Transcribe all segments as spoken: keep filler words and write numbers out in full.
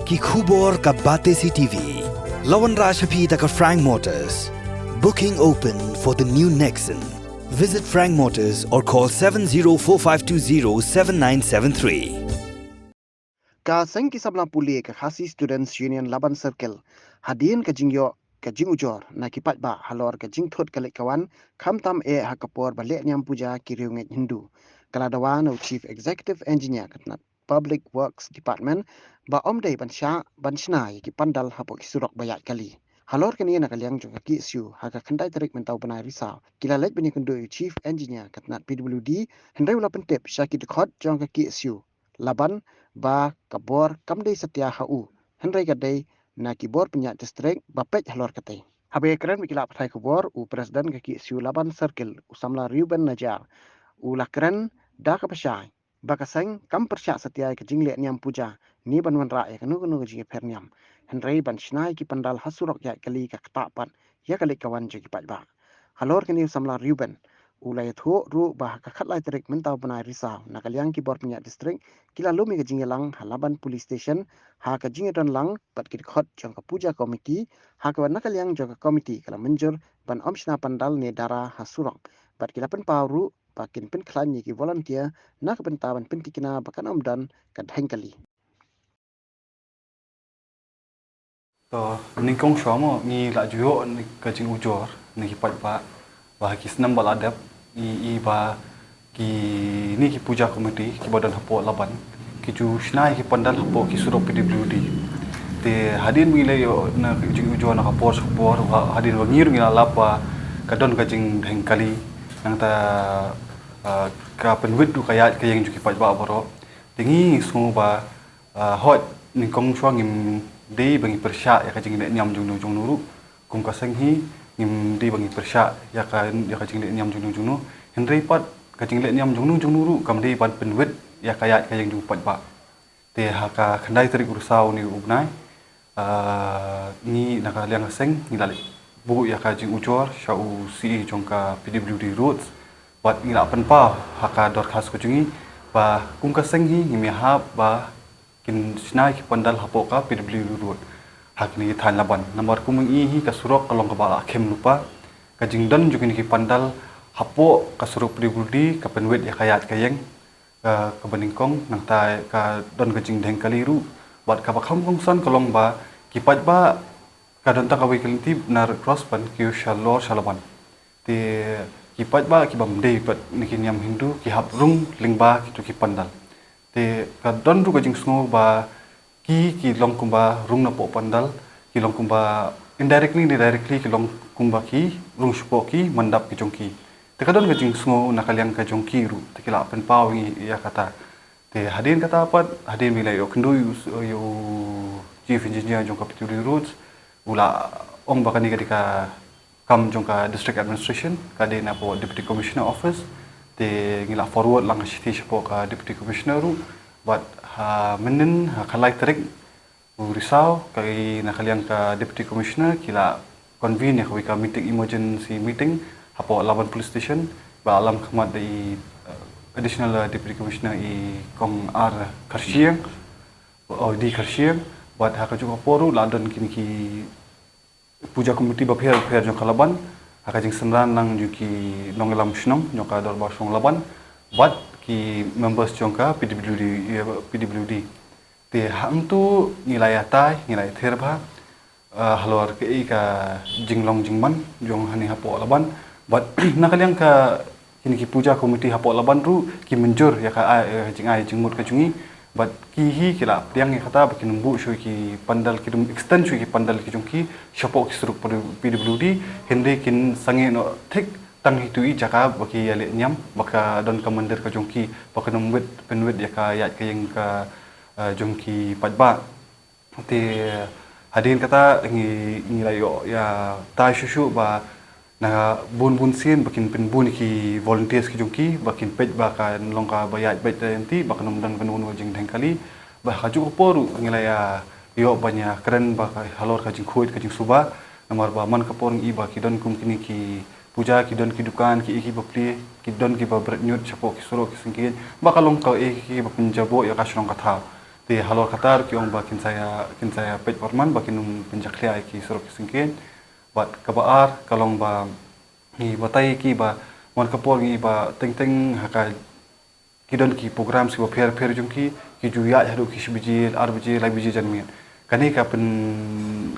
Ki khubor ka Batesi T V. La wanrah sha phi da ka Frank Motors. Booking open for the new Nexon. Visit Frank Motors or call seven zero four five two zero seven nine seven three. Ka seng ki samla pule ka Khasi Students Union Laban Circle hadien ka jingïoh ka jingujor na ki paidbah halor ka jingthut ka leit ka wan, khamtam eh ha ka por ba leh niam puja ki riewngeit Hindu. Ka la dawa na u Chief Executive Engineer ka tnat Public Works Department ba ym dei ban shah ban shna ïa ki pandal hapoh ki surok ba ïaid kali. Halor kane, na ka liang jong ka K S U, ha ka khyndai tarik mynta u bnai Risaw, ki la leit ban ïakynduh ïa u Chief Engineer ka tnat P W D, hynrei u la pyntip sha ki dkhot jong ka K S U Laban ba ka bor kam dei satia ha u, hynrei ka dei na ki bor pynïaid district ba peit halor kata. Haba ïakren bad ki lad pathai khubor, u President ka K S U Laban Circle, u samla Reuben Najar, u la kren da kaba shai ba ka seng kam pyrshah satia ïa ka jingleh niam puja ne ban wanrah ïa kano kano ka jingïapher niam, hynrei ban shna ïa ki pandal ha surok ïaid kali ka ktah pat ïa ka leit ka wan jong ki paidbah. Halor kane, u samla Reuben u la ïathuh ruh ba ha ka khatlai tarik mynta u bnai Risaw, na ka liang ki bor pynïaid district ki la lum ïa ka jingïalang ha Laban Police Station ha ka jingïadon lang bad ki dkhot jong ka puja committee, ha kaba na ka liang jong ka committee ka la mynjur ban ym shna pandal ne dara ha surok, bad ki la pynpaw ruh ba kin pynkhlaiñ ïa ki volunteer na ka bynta ban pyntikna ba kan ym don ka dheng kali. To, nyngkong shuwa mo ngi la ju ïoh ïa ka jingujor na ki paidbah ba ha ki snem ba la dep, ngi i ba kine ki puja committee kiba don hapoh Laban ki ju shna ïa ki pandal hapoh ki surok P W D. Te hadien ba ngi la ïoh ïa ka jingujor na ka por sha ka por, hadien ba ngi ruh ngi la lap ba ka don ka jingdheng kali, nangta, ah, ka pynwit ruh ka ïaid ka ïeng jong ki paidbah baroh. Te ngi sngew ba, ah, hooid, nyngkong shuwa ngim dei ba ngi pyrshah ïa ka jingleh niam jongno jongno ruh. Kum ka seng hi, ngim dei ba ngi pyrshah ïa ka, ïa ka jingleh niam jongno jongno. Hynrei pat ka jingleh niam jongno jongno ruh kam dei ban pynwit ïa ka ïaid ka ïeng jong u paidbah. Te ha ka khyndai tarik u Risaw une u bnai, ah, ngi na ka liang ka seng ngi la leit buh ïa ka jingujor sha u C E jong ka P W D Roads, bad ngi la pynpaw ha ka dorkhas ka jong ngi ba kum ka seng hi ngim ïahap ba kin shna ïa ki pandal hapoh ka P W D Road ha kine ki thaiñ Laban. Namar kum ngi i hi, ka surok ka long kaba la khim lypa. Ka jingdon jong kine ki pandal hapoh ka surok P W D ka pynwit ïa ka ïaid ka ïeng, ah, kaba nyngkong, nangta ka don ka jingdheng kali ruh. Bad kaba kham kongsan ka long ba ki paidbah ka don tang kawei ka lynti na Red Cross ban kiew shalor sha Laban. Te ki paidbah ki bym dei pat na ki niam Hindu ki hap rung lyngba kito ki pandal. Te ka don ruh ka jingsngew ba ki, ki long kumba rung napoh pandal, ki long kumba indirectly ne directly ki long kumba ki rung shapoh ki mandap ki jong ki. Te ka don ka jingsngew na ka liang ka jong ki ruh, te ki la pynpaw ïa ngi ïa kata. Te hadien kata pat, hadien ba ngi la ïoh kynduh ïa u, ïa u Chief Engineer jong ka P W D Roads, u la ong ba kane ka dei ka kam jong ka District Administration, ka dei napoh Deputy Commissioner Office. Te ngi la forward lang ka shithi shapoh ka Deputy Commissioner ruh. Bad ha mynnin, ha ka lai tarik u Risaw, ka i na ka liang ka Deputy Commissioner ki la convene ïa kawei ka meeting, emergency meeting hapoh Laban Police Station, ba la lam khmat da i, eh, Additional, eh, Deputy Commissioner i Kong R Kharshiing, oh, D Kharshiing. Bad ha kajuh ka por ruh la don kine ki puja committee bapher bapher jong ka Laban, ha ka jingsynran lang jong ki nongïalam shnong jong ka Dorbar Shnong Laban, bad ki members jong ka P W D, eh, P W D. Te hangto ngi la ïatai, ngi la ïathir bha, eh, halor kaei ka jinglong jingman jong hangne hapoh Laban. Bad na ka liang ka kine ki puja committee hapoh Laban ruh ki mynjur ïa ka ai, eh, jingai jingmut ka jong ngi. Bad ki hi ki la pdiang ïa kata ba kin ym buh shuh ki pandal, kin ym extend shuh ki pandal ki jong ki shapoh ki surok P W D, hynrei kin sangeh noh thik tang ha itu i jaka ba ki ïaleh niam, ba ka don ka mandir ka jong ki, ba kan ym wit pynwit ïa ka ïaid ka ïeng ka, eh, jong ki paidbah. Te hadien kata ngi, ngi la ïoh ïatai shuh shuh ba na bun bun sien ba kin pynbun ïa ki volunteers ki jong ki, ba kin peit ba kan long kaba ïaid beit lynti, ba kan ym don kano kano jingdheng kali. Bad ha kajuh ka por ruh ngi la ïa ïoh ban ïakren ba ka halor ka jingkhuid ka jingsuba. Namar ba man ka por ngi i ba ki don kum kine ki puja, ki don ki dukan, ki, ki bapli, ki don kiba bret ñiut shapoh ki surok ki syngkien, ba ka long kaei kaei ba pynjaboh ïa ka shnong ka thaw. Te halor kata ruh ki ong ba kin sa ïa, kin sa ïa peit por man ba kin ym pynjakhlia ïa ki surok ki syngkien. Bad kaba ar ka long ba ngi batai ïa ki ba man ka por ngi ba teng teng ha ka ki don ki program kiba pher pher jong ki, ki ju ïaid haduh ki shi baje, ar baje, lai baje janmiet. Kane ka pyn,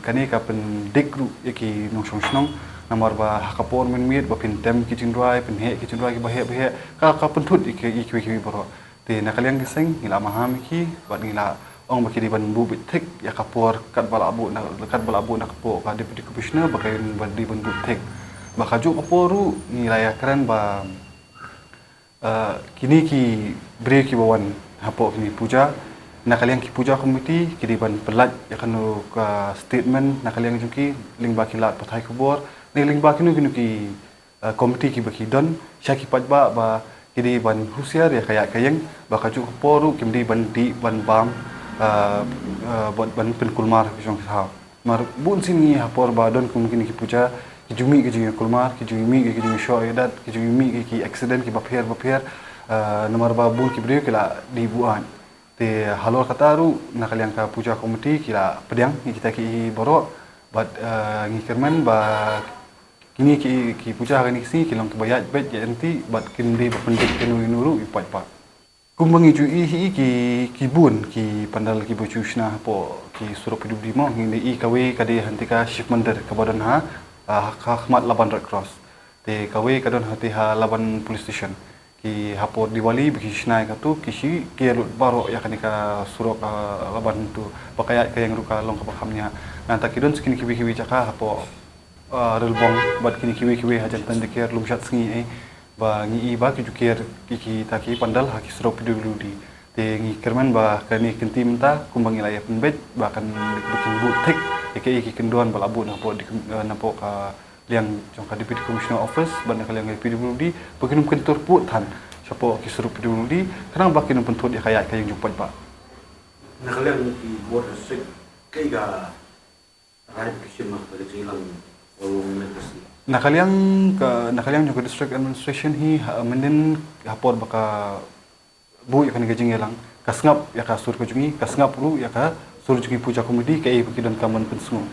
kane ka pyndik ruh ïa ki nongshong shnong, namar ba ha ka por mynmiet ba phin tem ki jingrwai, phin heh ki jingrwai kiba heh ba heh, ka, ka pynthut ïa ki, ïa kiwei kiwei baroh. Te na ka liang ki seng ngi la maham ïa ki bad ngi la ong ba ki dei ban buh beit thik ïa ka por katba la buh na, katba la buh na ka por ka Deputy Commissioner ba ka, ba dei ban buh thik. Ba kajuh ka por ruh ngi la ïakren ba Uh, kine ki briew kiba wan hapoh kine puja, na ka liang ki puja committee ki dei ban pyllait ïa kano ka statement na ka liang jong ki lyngba ki lad pathai khubor ne lyngba kino kino ki, uh, committee kiba ki don sha ki paidbah ba ki dei ban husiar ïa ka ïaid ka ïeng ba kajuh ka por ruh kim dei ban dih ban bam, uh, uh, ban, ban pynkulmar ki jong ki thaw. Mar bun sien ngi ha por ba don kum kine ki puja, ki ju mih ki jingïakulmar, ki ju mih ki jingïashoh ïadat, ki ju mih ki, ki accident kiba pher ba pher, eh, namar ba bun ki briew ki la dih buaid. Te halor kata ruh na ka liang ka puja committee ki la pdiang ïa kita ki baroh, bad, eh, ngi kyrmen ba kine ki, ki puja ha kine ki sngi ki long kiba ïaid beit ïaid ryntih, bad kim dei ba pyndik kano kano ruh ïa u paidbah. Kumba ngi ju ïohi ki, ki bun ki pandal kiba ju shna hapoh ki surok P W D mo, ngi ïohi kawei ka dei hangtei ka Shiv Mandir kaba don ha, ah, ha khmat Laban Red Cross. Te kawei ka don hangtei ha Laban Police Station. Ki ha por Diwali ba ki shna ïa katu ki shu ker lut baroh ïa kane ka surok, ah, Laban tu ba ka ïaid ka ïeng ruh ka long kaba kham nia. Nangta ki don sa kine kiwei kiwei jaka hapoh, ah, Ralbong bad kine kiwei kiwei hajan Tandiker, Lumshadsngi, eh, ba ngi ïohi ba ki ju ker ïa kita ki pandal ha ki surok P W D. Te ngi kyrmen ba kane ka kynti mynta kumba ngi la ïa pynbeit ba kan, ba kin buh thik ïa ki, ïa ki kyndon ba la buh napoh di, eh, napoh ka liang jong ka Deputy Commissioner Office bad na ka liang ka P W D ba kin ym kyntur pud than shapoh ki surok P W D khnang ba kin ym pynthut ïa ka ïaid ka ïeng jong u paidbah. Na ka liang ki bor district kaei ka rai ba ki shim ha ka jingïalang, eh, mynta ka sngi? Na ka liang ka, na ka liang jong ka district administration hi, ha, mynnin ha por ba ka buh ïa kane ka jingïalang, ka sngap ïa ka sur ka jong ngi, ka sngap ruh ïa ka sur jong ngi puja committee kaei ba ki donkam ban pynsngew.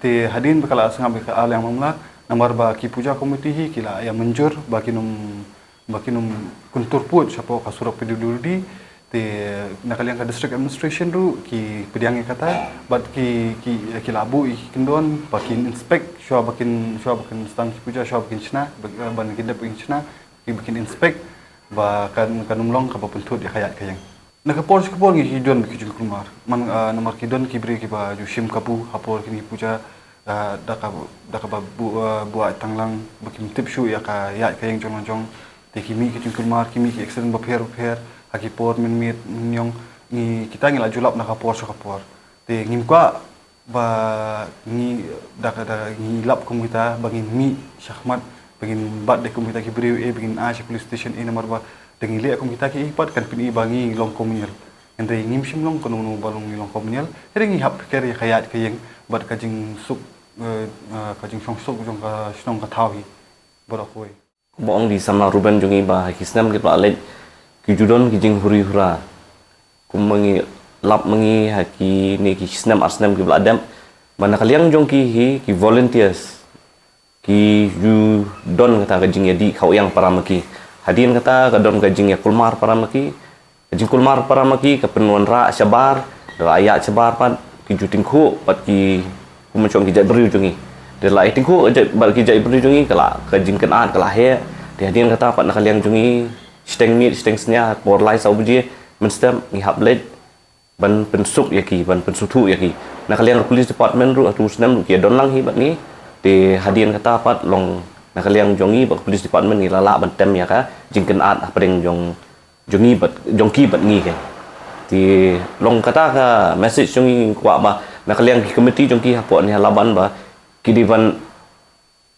Te hadien ba ka la sngap ïa ka ar liang mamla, namar ba ki puja committee hi ki la ïa mynjur ba kin ym ba kin ym kyntur pud shapoh ka surok P W D. Te na ka liang ka district administration ruh ki pdiang ïa kata bad ki, ki, ki la buh ïa ki kyndon ba kin inspect shuwa ba kin, shuwa ba kin sdang ki puja, shuwa ba kin shna, ba, ban kin dep ba kin shna, ki ba kin inspect ba kan, kan ym long kaba pynthut ïa ka ïaid ka ïeng. Na ka por sha ka por ngi ki don ba ki jingkulmar. Man, ah, namar ki don ki briew kiba ju shim kabu ha por kine ki puja, ah, da ka, da kaba bu, ah, buaid tang lang ba kim tip shuh ïa ka ïaid ka ïeng jong la jong. Te ki mih ki jingkulmar, ki mih ki accident bapher bapher ha ki por mynmiet mynñiong. Ngi kita ngi la ju lap na ka por sha ka por. Te ngim kwah ba ngi da ka, da ngi lap kum kita ba ngin mih shakhmat ba ngin bat de kum kita ki briew, eh, ba ngin ai sha police station, eh, namar ba da ngi leh kum kita ki, eh, pat kan pyni ba ngi long communal. Hynrei ngim shym long kano kano ba long, ngi long communal. Hynrei ngi hap pyrkhat ïa ka ïaid ka ïeng bad ka jingsuk, eh, eh, ka jingshongsuk jong ka shnong ka thaw hi baroh kawei. Ba ong da i samla Reuben jong ngi ba ha ki snem kiba la leit ki ju don ki jinghuri hura. Kumba ngi lap ma ngi ha kine ki snem ar snem kiba la dep, ba na ka liang jong ki hi ki volunteers ki ju don kata ka jingïadih khawiang para ma ki. Hadien kata ka don ka jingïakulmar para ma ki. Ka jingkulmar para ma ki ka pynwanrah shabar, da la ïaid shabar pat ki ju tyngkhuh bad ki, kum ma shong, ki jaitbynriew jong ngi. Da la ïa tyngkhuh ka jait, bad ki jaitbynriew jong ngi ka la, ka jingkynad ka la heh. Te hadien kata pat na ka liang jong ngi shiteng miet shiteng snia por lai saw baje mynstep ngi hap leit ban pynsuk ïa ki, ban pynsngewthuh ïa ki. Na ka liang ka police department ruh ha tu snem ruh ki ïa don lang hi bad ngi. Te hadien kata pat long na ka liang jong ngi bad ka police department ngi la lah ban tem ïa ka jingkynad hapdeng jong jong ngi bad, jong ki bad ngi hi. Te long kata ka message jong ngi, kwah ba na ka liang ki committee jong ki hapoh ne ha Laban ba ki dei ban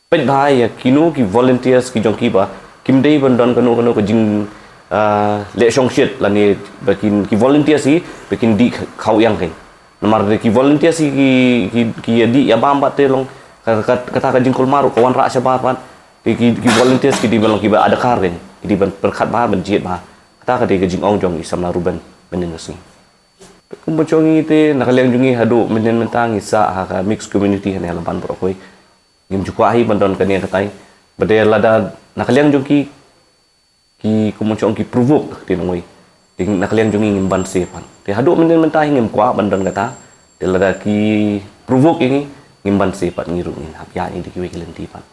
peit bha ïa kino ki volunteers ki jong ki ba kim dei ban don kano kano ka jing, ah, leh shongshit lane ba kin, ki volunteers hi ba kin dih khawiang hi. Namar ki volunteers hi ki, ki, ki ïadih ïabam bad te long ka, ka, kata ka jingkulmar ruh ka wanrah shabar bad te ki, ki volunteers ki dei ban long kiba adkar hi, ki dei ban pyrkhat bha ban jied bha. Kata ka dei ka jingong jong i samla Reuben mynhynnin ka sngi. Kum ba jong ngi te na ka liang jong ngi haduh mynhynnin mynta ngi sah ha ka mixed community hangne ha Laban baroh kawei. Ngim ju kwah hi ban don kane katai. Bad lada na ka liang jong ki, ki kum ba jong ki provoke te nongwei. Te na ka liang jong ngi ngim banse pat. Te haduh mynhynnin mynta hi ngim kwah ban don kata. Te lada ki provoke ïa ngi ngim banse pat, ngi ruh ngin hap ïa ngi da kiwei ki lynti pat.